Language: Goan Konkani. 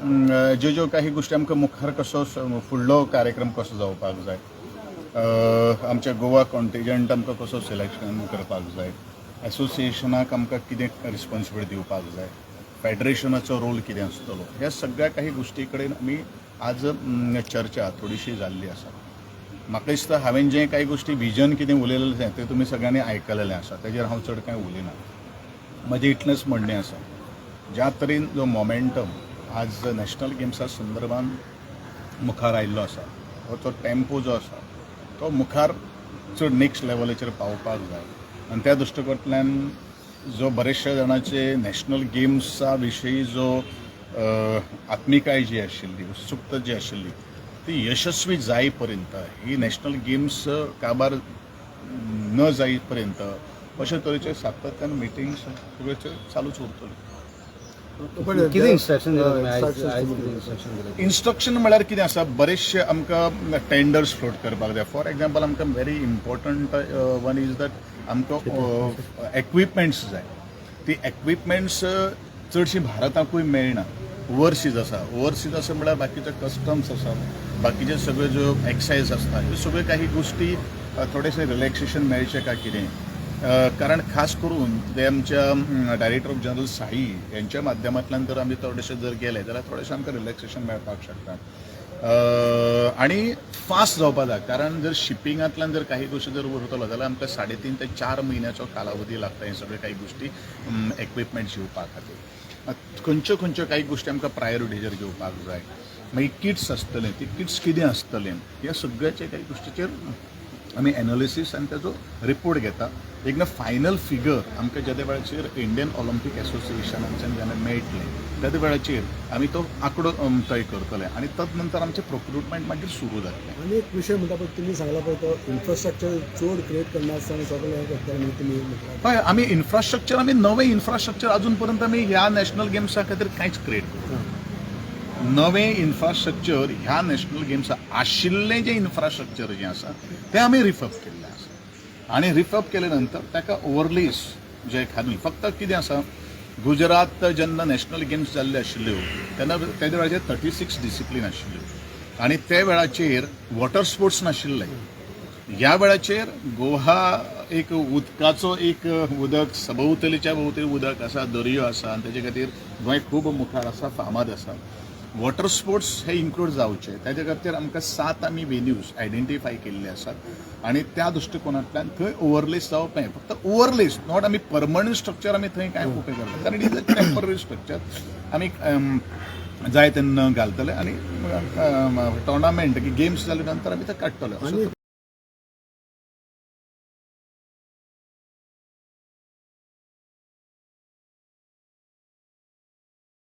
ज्यो ज्यो काही गोश्टी आमकां मुखार कसो फुडलो कार्यक्रम कसो जावपाक जाय, आमच्या गोवा कॉन्टिजंट आमकां कसो सिलेक्शन करपाक जाय, एसोसिएशनाक आमकां कितें रिस्पॉन्सिबिलिटी दिवपाक जाय, फेडरेशनाचो रोल कितें आसतलो, ह्या सगळ्या काही गोश्टी कडेन आमी आज चर्चा थोडीशी जाल्ली आसा. म्हाका दिसता हांवें जें काही गोश्टी विजन कितें उलयलेलें तें तुमी सगळ्यांनी आयकलेलें आसा. तेजेर हांव चड कांय उलयना. म्हजें इतलेंच म्हणणें आसा, ज्या तरेन जो मोमेंटम आज नॅशनल गेम्सा संदर्भान मुखार आयिल्लो आसा, हो तो टेम्पो जो आसा तो मुखार चड नेक्स्ट लेवलाचेर पावपाक जाय. आनी त्या दृश्टिकोनांतल्यान जो बरेचशे जाणांचे नॅशनल गेम्सा विशयी जो आत्मिकाय जी आशिल्ली, उत्सुकता जी आशिल्ली, ती यशस्वी जाय पर्यंत, ही नॅशनल गेम्स काबार न जाई पर्यंत अशे तरेचे सातत्यान मिटिंग्स सगळ्यो चालूच उरतल्यो. कितें इन्स्ट्रक्शन दिला तुमी आयज? आयज कितें इन्स्ट्रक्शन दिलें? इन्स्ट्रक्शन म्हळ्यार कितें आसा, बरेचशे आमकां टेंडर्स फ्लोट करपाक जाय. फॉर एग्जाम्पल, आमकां very important one is that आमकां एक्विपमेंट्स जाय. ती एक्विपमेंट्स चडशीं भारताकूय मेळना. ओवरसीज आसा. ओवरसीज आसा म्हळ्यार बाकीचे कस्टम्स आसा, बाकीचे सगळ्यो ज्यो एक्सायज आसता, ह्यो सगळ्यो काही गोश्टी थोडेशें रिलॅक्सेशन मेळचें काय कितें, कारण खास करून ते आमच्या डायरेक्टर ऑफ जनरल साई यांच्या माध्यमांतल्यान जर आमी थोडेशे जर गेले जाल्यार थोडेशें आमकां रिलॅक्सेशन मेळपाक शकता आणि फास्ट जावपा जाय. कारण जर शिपिंगांतल्यान जर काही गोश्टी जर उरतलो जाल्यार आमकां 3.5 ते 4 म्हयन्याचो कालावधी लागता हे सगळे काही गोश्टी एक्विपमेंट्स येवपा खातीर. खंयच्यो खंयच्यो काही गोश्टी आमकां प्रायोरिटीचेर घेवपाक जाय, मागीर किट्स आसतले, ती किट्स कितें आसतलें, ह्या सगळ्याचे काही गोश्टीचेर आमी एनालिसीस आनी ताजो रिपोर्ट घेता. एकदां फायनल फिगर आमकां जेन्ना वेळाचेर इंडियन ऑलिम्पीक एसोसिएशनाच्यान जेन्ना मेळटलें, तेद्या वेळाचेर आमी तो आंकडो तय करतले आनी तद नंतर आमचें प्रोक्रुटमेंट मागीर सुरू जातलें. आनी एक विशय म्हणटा पळय, तुमी सांगला पळय, तो इन्फ्रास्ट्रक्चर चड क्रिएट करना आसतना सगळें हें करतले म्हणून तुमी म्हटलां. हय, आमी इन्फ्रास्ट्रक्चर, आमी नवें इन्फ्रास्ट्रक्चर अजून पर्यंत आमी ह्या नॅशनल गेम्सा खातीर कांयच क्रिएट करूं नवें इन्फ्रास्ट्रक्चर ह्या नॅशनल गेम्सा आशिल्लें जें इन्फ्रास्ट्रक्चर जें आसा तें आमी रिफर्ब केल्लें आसा. आनी रिफर्ब केले नंतर ताका ओवरलेस जे घालून, फक्त कितें आसा, गुजरात जेन्ना नॅशनल गेम्स जाल्ल्यो आशिल्ल्यो तेन्ना तेद्या वेळाचेर 36 डिसिप्लीन आशिल्ल्यो आनी त्या वेळाचेर वॉटर स्पोर्ट्स नाशिल्ले. ह्या वेळाचेर गोवा एक उदकाचो एक उदक सभोवतलीच्या भोंवतणी उदक आसा, दर्यो आसा आनी तेजे खातीर गोंय खूब मुखार आसा, फामाद आसा. वॉटर स्पोर्ट्स हे इन्क्लूड जावचे ताजे खातीर आमकां सात आमी वेन्यूज आयडेंटिफाय केल्ले आसात आनी त्या दृश्टिकोनांतल्यान थंय ओवरलेस जावप नाय. फक्त ओवरलेस, not आमी परमनंट स्ट्रक्चर आमी थंय कांय उबें करता, कारण it is a temporary structure. आमी जाय तेन्ना घालतले आनी टोर्नामेंट गेम्स जाले नंतर आमी ते काडटले. आनी